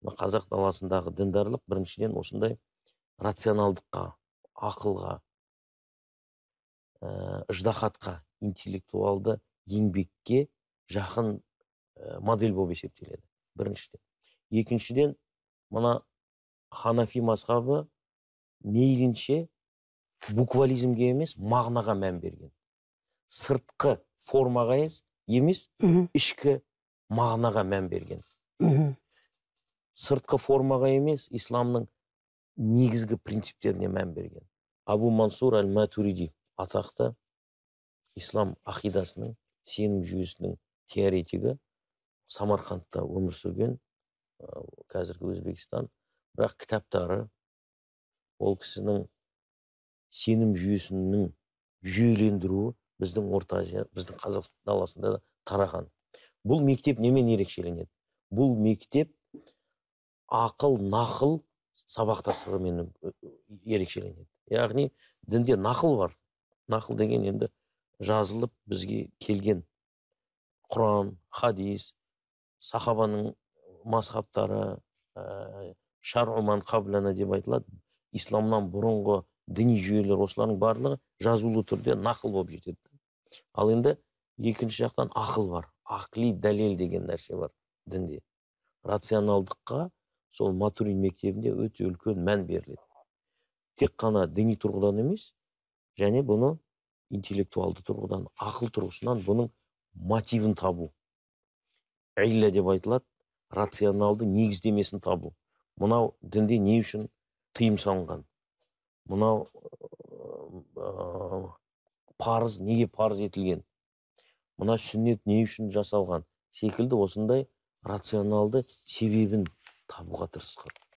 Мына қазақ даласындағы діндарлық біріншіден осындай рационалдыққа, ақылға, ыждахатқа, интеллектуалды еңбекке жақын модель болып есептеледі. Біріншіден. Екіншіден, мына ханафи мазхабы мейлінше буквализмге емес, мағынаға мән берген. Сыртқы формаға емес, ішкі мағынаға мән берген. Сыртқы формаға емес, исламның негізгі принциптеріне мән берген. Абу Мансур әл-Матуриди атақты ислам ақидасының, сенім жүйесінің теоретигі, Самарқандта өмір сүрген, қазіргі Өзбекстан, бірақ кітаптары ол кісінің сенім жүйесінің жүйелендіруі біздің Орта Азия, біздің Қазақстан даласында да тараған. Бұл мектеп немен ерекшеленеді? Бұл мектеп ақыл, нақыл сабақтастығымен ерекшеленеді. Яғни дінде нақыл бар. Нақыл деген енді жазылып бізге келген Құран, хадис, сахабаның мазхабтары, шар'у ман қаблана деп айтылады. Исламнан бұрынғы діни жүйелер, осылардың барлығы жазулы түрде нақыл болып жетеді. Ал енді екінші жақтан ақыл бар. Ақли дәлел деген нәрсе бар дінде. Рационалдыққа сол Матурид мектебінде өте үлкен мән беріледі. Тек қана діни тұрғыдан емес, және бұны интеллектуалды тұрғыдан, ақыл тұрғысынан бұның мотивін табу. Илля деп айтылады, рационалды негіздемесін табу. Мынау дінде не үшін тыйым салынған? Мынау парыз неге парыз етілген? Мына сүннет не үшін жасалған? Секілді осындай рационалды себебін табуға тырысқан.